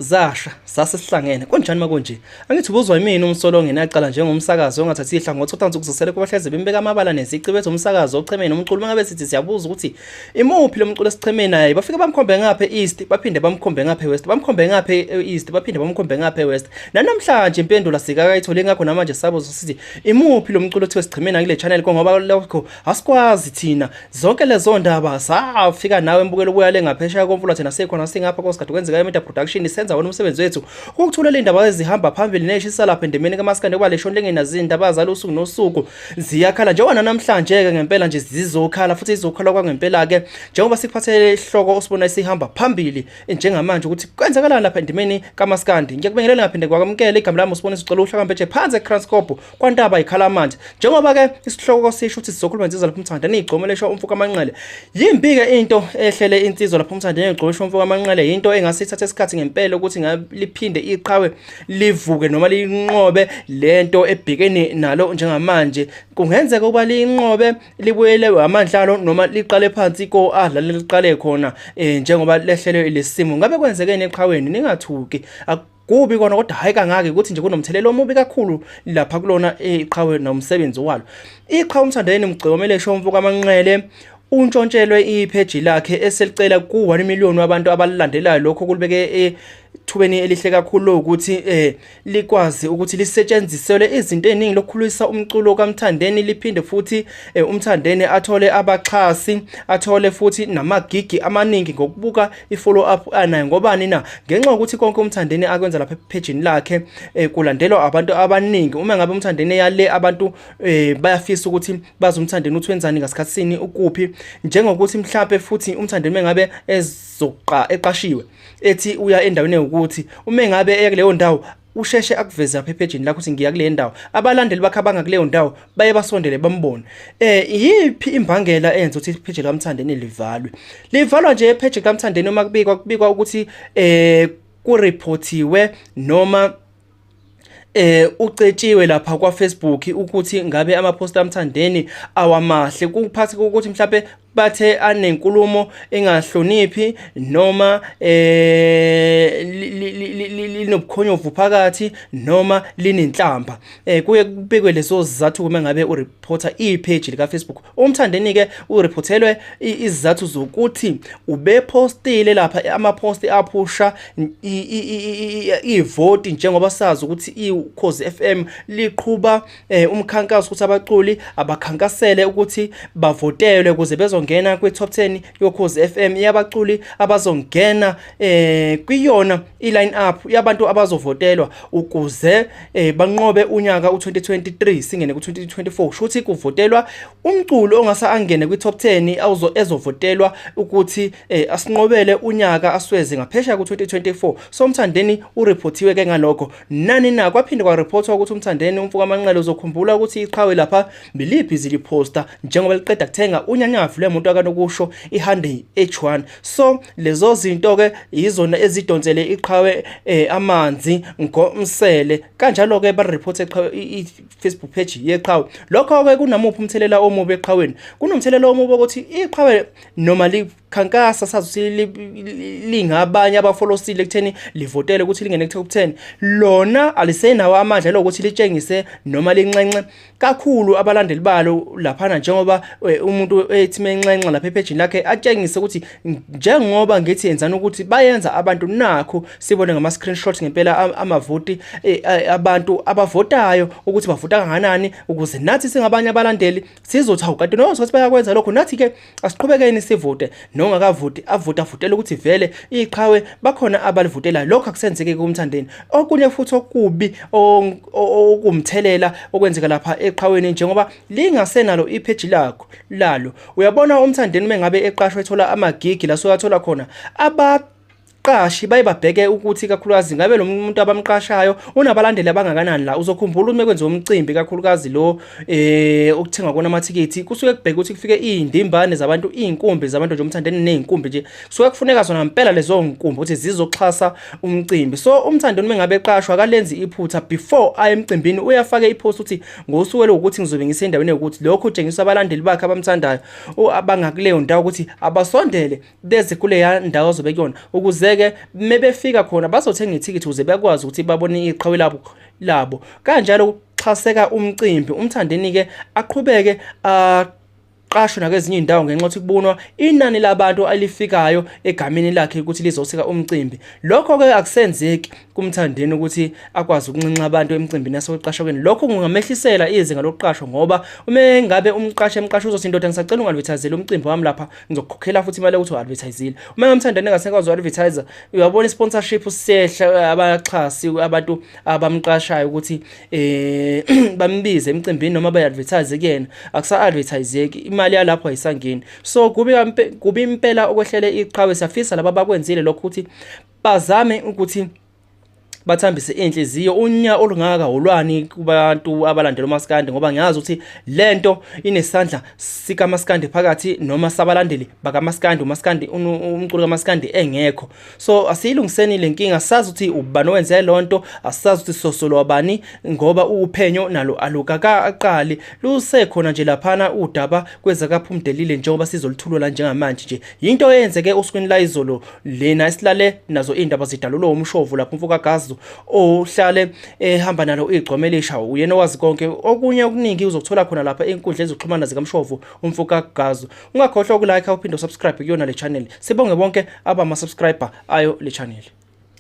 Zasha sase sihlangene kunjani makunje angithi ubuzwa yimina umsolo ongenacala njengomsakazi ongathathi ihlangothi othanda ukuzosela kubahleze bembeka amabala nezici bethu umsakazi ochemene nomculo mangabe sithi siyabuza ukuthi imuphi lo mculo esichemene naye bafike bamkhombe ngapha e-east baphinde bamkhombe ngapha e-west bamkhombe ngapha e-east baphinde bamkhombe ngapha e-west nanamhlanje impendulo sikakayitholi ngakho namanje sabuza sithi imuphi lo mculo othiwe sichemene kule channel ngoba lokho asikwazi thina Zonke lezo ndaba safika nawe mbukelo kuya le ngaphesheya komfula thina sikhona singapha kosigade kwenzeka eMedia Production senza wona umsebenzi wethu ukuthulela indaba ezihamba phambili neshisa lapha endimeni kaMaskandi kuba leshoni lingenazi indaba zalosuku nosuku ziyakhala njengoba namhlanje ke ngempela nje zizokhala futhi izokhala kwangempela ke njengoba sikuphathele isihloko osibona isihamba phambili njengamanje ukuthi kwenzakalani lapha endimeni kaMaskandi. Ngiyakubingelela ngaphinde kwakwamukela igama lami usibona sicela uhlaka mbeje phansi eKranskop kwantaba ikhala manje njengoba ke isihloko sisho ukuthi sizokhuluma insizwa lapho umthandeni igcomo lesho umfuka amanqele yimbi ke into ehlele insizwa lapho umthandeni igcomo lesho umfuka amanqele into engase ithathe isikhathi ngempela ukuthi ngaliphinde iqhawe livuke noma linqobe lento ebhekene nalo njengamanje kungenzeka ukuba linqobe libuyele amandla alo noma liqale phansi ko adlale liqale khona eh njengoba lehlelwe lesimo ngabe kwenzekeni eqhaweni ningathuki Kubi kona kodwa hhayi kangaka ukuthi nje kunomthelela omubi kakhulu lapha kulona iqhawe nomsebenzi walo. Iqhawe uMthandeni Mgcomele Shomvu kaManqele untshontshelwe ipheji lakhe eselicela ku-1 million wabantu abalilandelayo lokho kulibeke ethubeni elihle kakhulu ukuthi eh likwazi ukuthi lisetshenziselwe izinto eziningi lokukhulisa umculo kaMthandeni liphinde futhi eh, uMthandeni athole abaxhasi athole futhi namagigi amaningi ngokubuka i-follow up anayo ngobani na ngenxa yokuthi konke uMthandeni akwenza lapha ephejini lakhe eh, kulandelwa abantu abaningi uma ngabe uMthandeni yale abantu eh, bayafisa ukuthi bazi uMthandeni ukuthi wenzani ngasikhathi ukuphi njengokuthi mhlampe futhi uMthandeni mengabe ezoqa eqashiwe ethi uya endaweni ewukuthi uma engabe eya kuleyo ndawo usheshe akuveze apha ephejini lakho ukuthi ngiya kule ndawo abalandeli bakhe abangakuleyo ndawo baye basondele bambone eh yiphi imbangela eyenza ukuthi ipheji likaMthandeni livalwe livalwa nje epheji likaMthandeni uma kubikwa kubikwa ukuthi eh kureportiwe noma eh ucetshiwe lapha kwa Facebook ukuthi ngabe ama post amthandeni awamahle kuphathi ukuthi mhlawumbe bathe anenkulumo engahloniphi noma eh linobukhonyovu phakathi noma linenhlamba eh kuye kubekwe lezo zizathu uma ngabe ureporter ipage lika Facebook umthandeni ke ureportelwe izizathu zokuthi ubepostile lapha ama post aphusha ivoti njengoba sazi ukuthi iKhozi FM liqhuba eh, umkhankaso ukuthi abaculi abakhankasele ukuthi bavotelwe ukuze bezongena kwi-top 10 yokhozi FM yabaculi abazongena eh, kwiyona i-line up yabantu abazovotelwa ukuze eh, banqobe unyaka u-2023 singene ku-2024 shuthi kuvotelwa umculo ongase angene kwi-top 10 awuzo ezovotelwa ukuthi eh, asinqobele unyaka asweze ngaphesheya ku-2024 so umthandeni ureportiwe ke ngalokho Nani na kwaphinde kwareportwa ukuthi uMthandeni umfo kaManqele uzokhumbula ukuthi iqhawe lapha belibhizi liposta njengoba liqeda kuthenga unyanyavu lwemoto akanokusho iHyundai H1. So lezo zinto ke yizona ezidonsele iqhawe eh, amanzi ngomsele kanjalo ke ba-report eqhawe i-Facebook page yeqhawe. Lokho ke kunamuphi umthelela omubi eqhaweni? Kunomthelela omubi ukuthi iqhawe noma khankasa sazi ukuthi lingabanye abafolosile ekutheni livotele ukuthi lingene ku-top 10 lona alisenawo amandla lokuthi litshengise noma linxenxe kakhulu abalandeli balo laphana njengoba eh, umuntu ethi menxenxa lapha ephejini lakhe atshengise ukuthi njengoba ngithi yenzani ukuthi bayenza abantu nakho sibone ngama screenshot ngempela amavoti eh, abantu abavotayo ukuthi bavota kanganani ukuze nathi singabanye abalandeli sizothi awu kanti noma ukuthi bayakwenza lokho nathi ke asiqhubekeni sivote nongakavoti avote avotele ukuthi vele iqhawe bakhona abalivotelayo lokho akusenzeki kumthandeni okunye futhi okubi okumthelela okwenzeka lapha eqhaweni njengoba lingasenalo ipheji lakho lalo uyabona umthandeni uma ngabe eqashwa ethola amagigi la soyathola khona aba abaqashi baye babheke ukuthi kakhulukazi ngabe lo muntu abamqashayo unabalandeli abangakanani la uzokhumbula uma kwenziwa umcimbi kakhulukazi lo eh ukuthengwa kona amathikithi kusuke kubheke ukuthi kufike izindimbane zabantu izinkumbi zabantu nje umthandeni nezinkumbi nje kusuke kufuneka zona ngempela lezo nkumbi ukuthi zizoxhasa umcimbi so umthandeni uma ngabe eqashwa akalenzi iphutha before aye emcimbini uyafaka ipost ukuthi ngosuku lokuthi ngizobe ngisendaweni yokuthi lokho utshengisa abalandeli bakhe abamthandayo abangakuleyo ndawo ukuthi abasondele beze kuleya ndawo azobe kuyona ukuze-ke Bese-ke mebefika khona bazothenga ithikithi ukuze bekwazi ukuthi babone iqhawe labo labo. Kanjalo kuxhaseka umcimbi, uMthandeni-ke aqhubeke qashwe nakwezinye iy'ndawo ngenxa yokuthi kubonwa inani labantu alifikayo egameni lakhe ukuthi lizosika umcimbi. Lokho-ke akusenzeki kuMthandeni ukuthi akwazi ukunxenxa abantu emcimbini aseqashwa. Lokho kungamehlisela izinga lokuqashwa ngoba uma ngabe umqashi emqasha uzothi, "Ndoda, ngisacela unga-advertisele umcimbi wami lapha, ngizokukhokhela futhi imali yokuthi u-advertisile." Uma uMthandeni engasekwazi u-advertise, uyabona i-sponsorship siyehla, abaxhasi, abantu abamqashayo ukuthi bambize emcimbini noma bayi-advertise kuyena, akusa-advertiseki, imali yalapho ayisangeni. So kubi, kubi impela okwehlele iqhawe. Siyafisa laba abakwenzile lokho ukuthi bazame ukuthi bathambise inhliziyo. Unya olungaka olwani kubantu abalandela umaskandi, ngoba ngiyazi ukuthi lento inesandla sikamaskandi phakathi noma sabalandeli bakamaskandi, umaskandi, umculo kamaskandi engekho. So asiyilungiseni le nkinga. Sazi ukuthi ubani owenze lonto, asazi ukuthi sosolo wabani, ngoba uphenyo nalo alukakaqali, lusekhona nje laphana udaba kwezakaphumdelile njengoba sizoluthulula njengamanje nje. Yinto eyenzeke osukwini la izolo lena esilale nazo iy'ndaba zidalulwe umshovu lapho, umfo kaGazu ohlale ehamba nalo igcwame elisha, uyena owazi konke. Okunye okuningi uzokuthola khona lapha ey'nkundleni zokuxhumana zikamshovu, umfo kaGazu. Ungakhohlwa uku-like uphinde u-subscribe kuyona le channel. Sibonge bonke abama-subscriber ayo le channel.